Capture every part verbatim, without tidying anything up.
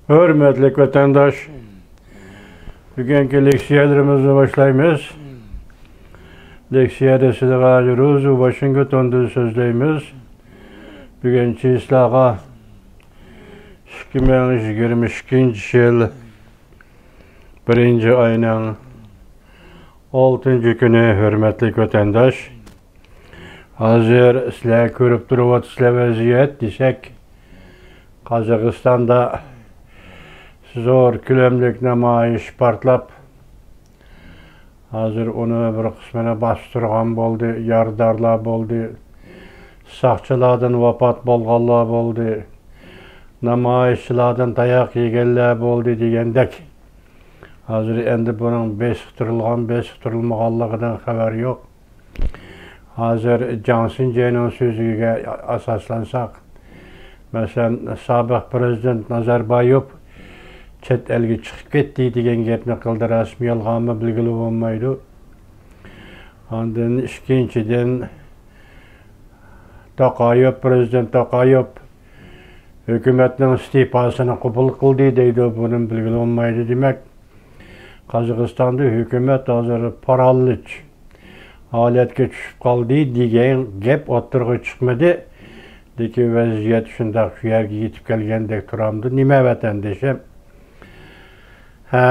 ھۆرمەتلىك ۋەتەنداش، بۈگۈنكى لېكسىيەلىرىمىزنى باشلايمىز. لېكسىيەدە سىلىغا روزى ۋاشىنگتوندىن سۆزلەيمىز. بۈگۈن چىسلاغا ئىككى مىڭ يىگىرمە ئىككىنچى يىل بىرىنچى ئاينىڭ ئالتىنچى كۈنى، ھۆرمەتلىك ۋەتەنداش. ھازىر سىلەر كۆرۈپ تۇرۇۋاتىسىلەر ۋەزىيەت دېسەك، قازاقىستاندا زور كۆلەملىك نامايىش پارتلاپ، ھازىر ئۇنى بىر قىسمىنى باستۇرغان بولدى، يارىدارلار بولدى، ساقچىلاردىن ۋاپات بولغانلار بولدى، نامايىشچىلاردىن تاياق يېگەنلەر بولدى دېگەندەك. ھازىر ئەمدى بۇنىڭ بېسىقتۇرۇلغان، بېسىقتۇرۇلمىغانلىقىدىن خەۋەر يوق. ھازىر جاڭ سىنجەينىڭ سۆزىگە ئاساسلانساق، مەسىلەن، سابىق پىرېزىدېنت نازاربايېۋ چەت ئەلگە چىقىپ كەتتى دېگەن گەپنى قىلدى. رەسمىي يالغانمۇ بىلگىلى بولمايدۇ. ئاندىن ئىككىنچىدىن، توقايېۋ، پىرېزىدېنت توقايېۋ ھۆكۈمەتنىڭ ئىستېپاسىنى قوبۇل قىلدى دەيدۇ. بۇنىمۇ بىلگىلى بولمايدۇ. دېمەك، قازاقىستاندا ھۆكۈمەت ھازىر پارالىچ ھالەتكە چۈشۈپ قالدى دېگەن گەپ ئوتتۇرىغا چىقمىدى. لېكىن ۋەزىيەت شۇنداق شۇ يەرگە يېتىپ كەلگەندەك تۇرامدۇ نېمە، ۋەتەندىشىم؟ ھە،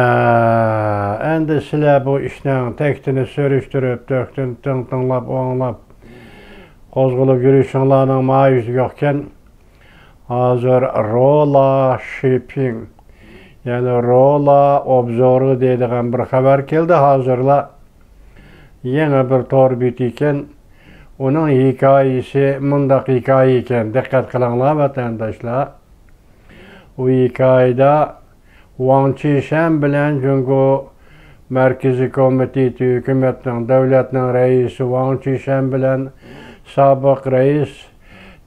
ئەمدى سىلەر بۇ ئىشنىڭ تەكتىنى سۈرۈشتۈرۈپ، تەكتىنى تىڭ تىڭلاپ، ئوڭلاپ، قوزغىلىپ يۈرۈشۈڭلارنىڭ ماھىيىتى يوقكەن. ھازىر رولا شىپىڭ، يەنى رولا ئوبزورى دەيدىغان بىر خەۋەر كەلدى ھازىرلا. يېڭى بىر تور بېتى ئىكەن. ئۇنىڭ ھېكايىسى مۇنداق ھېكايە ئىكەن، دىققەت قىلىڭلار ۋەتەنداشلار. ئۇ ھېكايىدە ۋاڭ چىشەن بىلەن جۇڭگو مەركىزىي كومىتېتى، ھۆكۈمەتنىڭ، دۆلەتنىڭ رەئىسى ۋاڭ چىشەن بىلەن سابىق رەئىس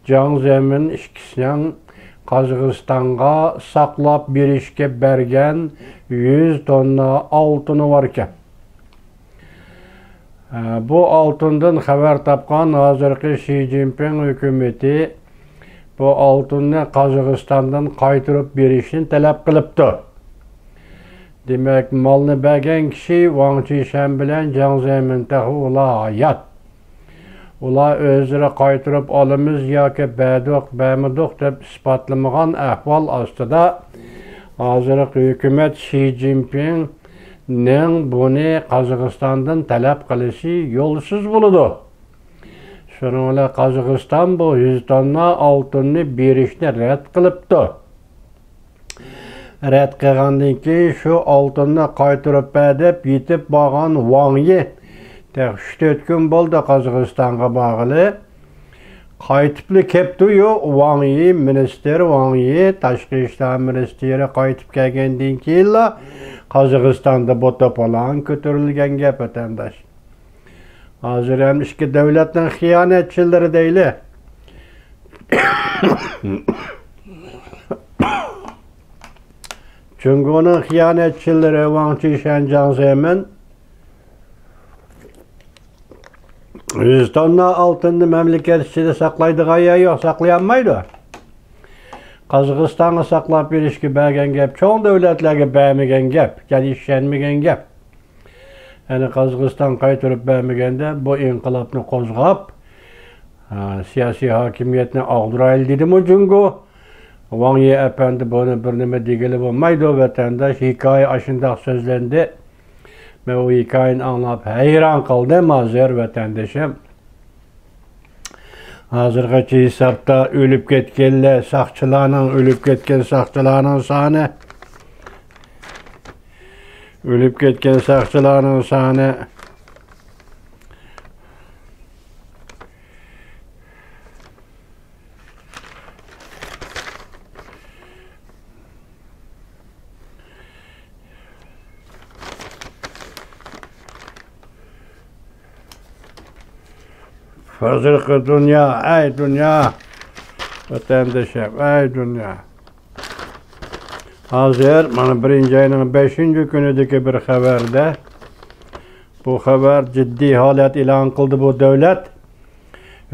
جاڭ زېمىن ئىككىسىنىڭ قازاقىستانغا ساقلاپ بېرىشكە بەرگەن يۈز توننا ئالتۇنى باركەن. بۇ ئالتۇندىن خەۋەر تاپقان ھازىرقى شى جىنپىڭ ھۆكۈمىتى بۇ ئالتۇننى قازاقىستاندىن قايتۇرۇپ بېرىشنى تەلەپ قىلىپتۇ. دېمەك، مالنى بەرگەن كىشى ۋاڭ چىشەن بىلەن جاڭ زېمىن تېخى ئۇلار ھايات. ئۇلار ئۆزلىرى قايتۇرۇپ ئالىمىز ياكى بەردۇق، بەرمىدۇق دەپ ئىسپاتلىمىغان ئەھۋال ئاستىدا، ھازىرقى ھۆكۈمەت شى جىنپىڭنىڭ بۇنى قازاقىستاندىن تەلەپ قىلىشى يولسىز بولىدۇ. شۇنىڭ بىلەن قازاقىستان بۇ يۈز توننا ئالتۇننى بېرىشنى رەت قىلىپتۇ. رەت قىلغاندىن كېيىن شۇ ئالتۇننى قايتۇرۇپ بەر دەپ يېتىپ بارغان ۋاڭ يى، تېخى ئۈچ تۆت كۈن بولدى قازاقىستانغا بارغىلى. قايتىپلا كەپتۇ-يۇ، ۋاڭ يى، مىنىستىر ۋاڭ يى، تاشقى ئىشلار مىنىستىرى قايتىپ كەلگەندىن كېيىنلا قازاقىستاندا بۇ توپىلاڭ كۆتۈرۈلگەن گەپ، ۋەتەنداش. ھازىر ھەم ئىككى دۆلەتنىڭ خىيانەتچىلىرى دەيلى. جۇڭگونىڭ خىيانەتچىلىرى ۋاڭ چىشەن، جاڭ زېمىن يۈز توننا ئالتۇننى مەملىكەت ئىچىدە ساقلايدىغان يەر يوق، ساقلىيالمايدۇ. قازاقىستانغا ساقلاپ بېرىشكە بەرگەن گەپ، چوڭ دۆلەتلەرگە بەرمىگەن گەپ، يەنى ئىشەنمىگەن گەپ. يەنى قازاقىستان قايتۇرۇپ بەرمىگەندە، بۇ ئىنقىلابنى قوزغاپ، ھە، سىياسىي ھاكىمىيەتنى ئاغدۇرايلى دېدىمۇ جۇڭگو. ۋاڭ يى ئەپەندى بۇنى بىر نېمە دېگىلى بولمايدۇ، ۋەتەنداش. ھېكايە ئاشۇنداق سۆزلەندى. مەن ئۇ ھېكايىنى ئاڭلاپ ھەيران قالدىم ھازىر، ۋەتەندىشىم. ھازىرغىچە ھېسابتا ئۆلۈپ كەتكەنلەر، ساقچىلارنىڭ، ئۆلۈپ كەتكەن ساقچىلارنىڭ سانى، ئۆلۈپ كەتكەن ساقچىلارنىڭ سانى، ھازىرقى دۇنيا، ئەي دۇنيا، ۋەتەندىشىم، ئەي دۇنيا. ھازىر مانا بىرىنچى ئاينىڭ بەشىنچى كۈنىدىكى بىر خەۋەردە، بۇ خەۋەر جىددىي ھالەت ئېلان قىلدى بۇ دۆلەت.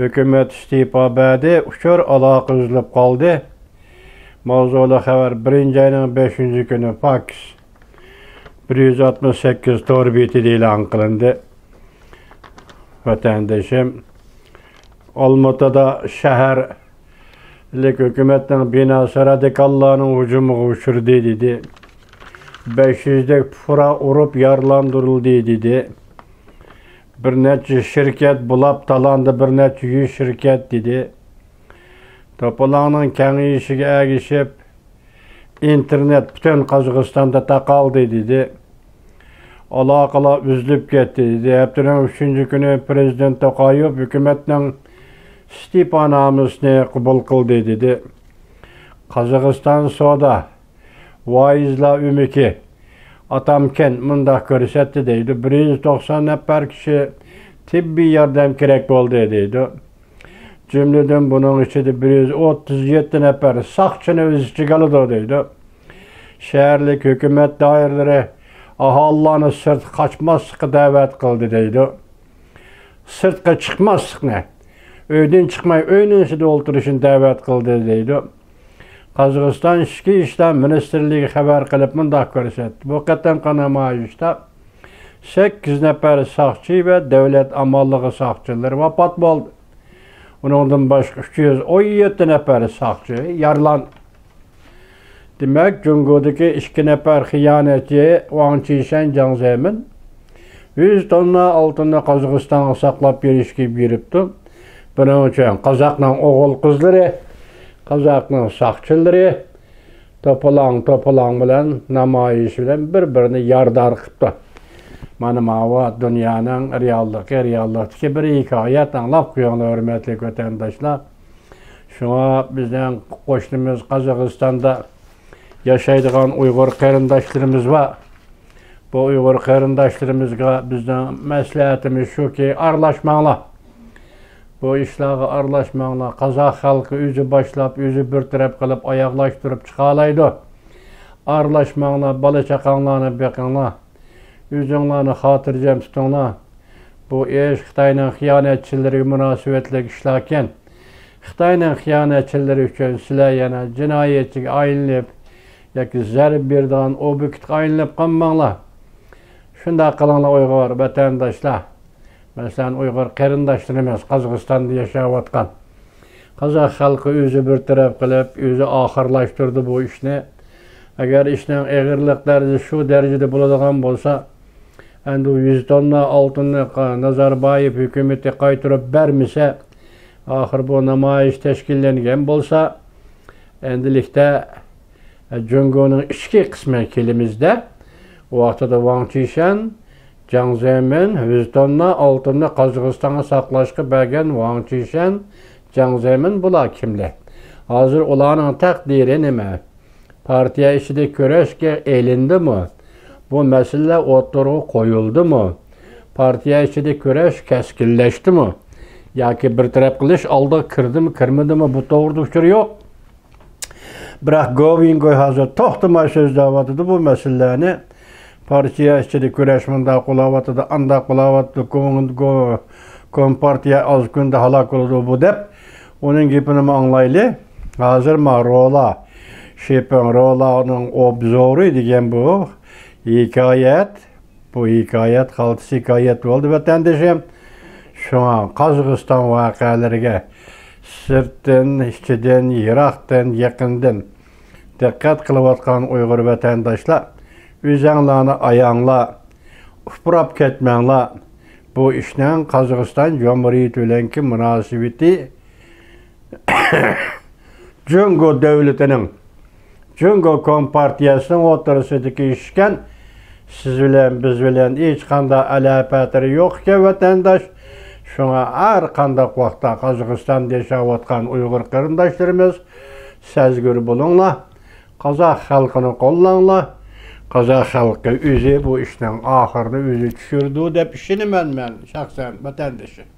ھۆكۈمەت ئىستېپا بەردى، ئۇچۇر ئالاقە ئۈزۈلۈپ قالدى. ماۋزۇلۇق خەۋەر بىرىنچى ئاينىڭ بەشىنچى كۈنى پاكس بىر يۈز ئاتمىش سەككىز تور بېتىدە ئېلان قىلىندى. ۋەتەندىشىم، ئالمۇتىدا شەھەرلىك ھۆكۈمەتنىڭ بىناسى رادىكاللارنىڭ ھۇجۇمىغا ئۇچرىدى، دېدى. بەش يۈزدەك پۇقرا ئۇرۇپ يارىلاندۇرۇلدى، دېدى. بىر نەچچە شىركەت بۇلاپ تالاندى، بىر نەچچە يۈز شىركەت، دېدى. توپىلاڭنىڭ كېڭىيىشىگە ئەگىشىپ، ئىنتېرنېت پۈتۈن قازاقىستاندا تاقالدى، دېدى. ئالاقىلار ئۈزۈلۈپ كەتتى، دېدى. ھەپتىنىڭ ئۈچىنچى كۈنى پىرېزىدېنت توقايېۋ ھۆكۈمەتنىڭ ئىستېپانامىسىنى قوبۇل قىلدى، دېدى. قازاقىستان سودا ۋايىزلار ئۆمىكى ئاتامكەن مۇنداق كۆرسەتتى، دەيدۇ. بىر يۈز توقسان نەپەر كىشى تېببىي ياردەم كېرەك بولدى، دەيدۇ. جۈملىدىن بۇنىڭ ئىچىدە بىر يۈز ئوتتۇز يەتتە نەپەر ساقچىنى ئۆز ئىچىگە ئالىدۇ، دەيدۇ. شەھەرلىك ھۆكۈمەت دائىرىلىرى ئاھالىلارنى سىرتقا قاچماسلىققا دەۋەت قىلدى، دەيدۇ. سىرتقا چىقماسلىقنى، ئۆيدىن چىقماي ئۆينىڭ ئىچىدە ئولتۇرۇشنى دەۋەت قىلدى، دەيدۇ. قازاقىستان ئىچكى ئىشلار مىنىستىرلىكى خەۋەر قىلىپ مۇنداق كۆرسەتتى: بۇ قېتىمقى نامايىشتا سەككىز نەپەر ساقچى ۋە دۆلەت ئامانلىقى ساقچىلىرى ۋاپات بولدى. ئۇنىڭدىن باشقا ئۈچ يۈز ئون يەتتە نەپەر ساقچى يارىلاندى. دېمەك، جۇڭگودىكى ئىككى نەپەر خىيانەتچى ۋاڭ چىشەن، جاڭ زېمىن يۈز توننا ئالتۇننى قازاقىستانغا ساقلاپ بېرىشكە بېرىپتۇ. بۇنىڭ ئۈچۈن قازاقنىڭ ئوغۇل-قىزلىرى، قازاقنىڭ ساقچىلىرى توپىلاڭ، توپىلاڭ بىلەن، نامايىش بىلەن بىر-بىرىنى يارىدار قىپتۇ. مانا ماۋۇ دۇنيانىڭ رېئاللىقى، رېئاللىقتىكى بىر ھېكايەت. ئاڭلاپ قويۇڭلار، ھۆرمەتلىك ۋەتەنداشلار. شۇڭا بىزنىڭ قوشنىمىز قازاقىستاندا ياشايدىغان ئۇيغۇر قېرىنداشلىرىمىز بار. بۇ ئۇيغۇر قېرىنداشلىرىمىزغا بىزنىڭ مەسلىھەتىمىز شۇكى، ئارىلاشماڭلار. بۇ ئىشلارغا ئارىلاشماڭلار. قازاق خەلقى ئۆزى باشلاپ، ئۆزى بىر تەرەپ قىلىپ ئاياغلاشتۇرۇپ چىقالايدۇ. ئارىلاشماڭلار، بالا-چاقاڭلارنى بېقىڭلار. ئۆزۈڭلارنى خاتىرجەم تۇتۇڭلار. بۇ ئىش خىتاينىڭ خىيانەتچىلىرىگە مۇناسىۋەتلىك ئىشلاركەن. خىتاينىڭ خىيانەتچىلىرى ئۈچۈن سىلەر يەنە جىنايەتچىگە ئايلىنىپ ياكى زەربە بېرىدىغان ئوبيېكتقا ئايلىنىپ قالماڭلار. شۇنداق قىلىڭلار، ئۇيغۇر ۋەتەنداشلار. مەسىلەن، ئۇيغۇر قېرىنداشلىرىمىز قازاقىستاندا ياشاۋاتقان. قازاق خەلقى ئۆزى بىر تەرەپ قىلىپ، ئۆزى ئاخىرلاشتۇردى بۇ ئىشنى. ئەگەر ئىشنىڭ ئېغىرلىق دەرىجىسى شۇ دەرىجىدە بولىدىغان بولسا، ئەمدى يۈز توننا ئالتۇننى قا-، نازاربايېۋ ھۆكۈمىتى قايتۇرۇپ بەرمىسە، ئاخىر بۇ نامايىش تەشكىللەنگەن بولسا، ئەمدىلىكتە جۇڭگونىڭ ئىچكى قىسمىغا كېلىمىز-دە، ئۇ ۋاقتىدا ۋاڭ چىشەن، جاڭ زېمىن يۈز توننا ئالتۇننى قازاقىستانغا ساقلاشقا بەرگەن ۋاڭ چىشەن، جاڭ زېمىن، بۇلار كىملەر؟ ھازىر ئۇلارنىڭ تەقدىرى نېمە؟ پارتىيە ئىچىدە كۈرەشكە ئېلىندىمۇ؟ بۇ مەسىلىلەر ئوتتۇرىغا قويۇلدىمۇ؟ پارتىيە ئىچىدە كۈرەش كەسكىنلەشتىمۇ؟ ياكى بىر تەرەپ قىلىش ئالدىغا كىردىمۇ، كىرمىدىمۇ، بۇ توغرىدا ئۇچۇر يوق. بىراق گوۋىنگوي ھازىر توختىماي سۆزلەۋاتىدۇ بۇ مەسىلىلەرنى. پارتىيە ئىچىدە كۈرەش مۇنداق بولاۋاتىدۇ، ئانداق بولاۋاتىدۇ، كوم-، كوم-، كومپارتىيە ئاز كۈندە ھالاك بولىدۇ بۇ دەپ، ئۇنىڭ گېپىنىمۇ ئاڭلايلى. ھازىر ما رولا، شىپىڭ رولانىڭ ئوبزورى دېگەن بۇ ھېكايەت. بۇ ھېكايەت خالتىس ھېكايەت بولدى، ۋەتەندىشىم. شۇڭا قازاقىستان ۋەقەلىرىگە سىرتتىن، ئىچىدىن، يىراقتىن، يېقىندىن دىققەت قىلىۋاتقان ئۇيغۇر ۋەتەنداشلار، ئۆزەڭلارنى ئاياڭلار، ئۇپراپ كەتمەڭلار. بۇ ئىشنىڭ قازاقىستان جۇمھۇرىيىتى بىلەنكى مۇناسىۋىتى جۇڭگو دۆلىتىنىڭ، جۇڭگو كومپارتىيەسىنىڭ ئوتتۇرىسىدىكى ئىشكەن. سىز بىلەن، بىز بىلەن ھېچقانداق ئەلەپەتىرى يوق ئىكەن، ۋەتەنداش. شۇڭا ھەر قانداق ۋاقىتتا قازاقىستاندا ياشاۋاتقان ئۇيغۇر قېرىنداشلىرىمىز، سەزگۈر بولۇڭلار. قازاق خەلقىنى قوللاڭلار. قازاق خەلقى ئۆزى بۇ ئىشنىڭ ئاخىرىنى ئۆزى چۈشۈرىدۇ دەپ ئىشىنىمەن مەن شەخسەن، ۋەتەندىشىم.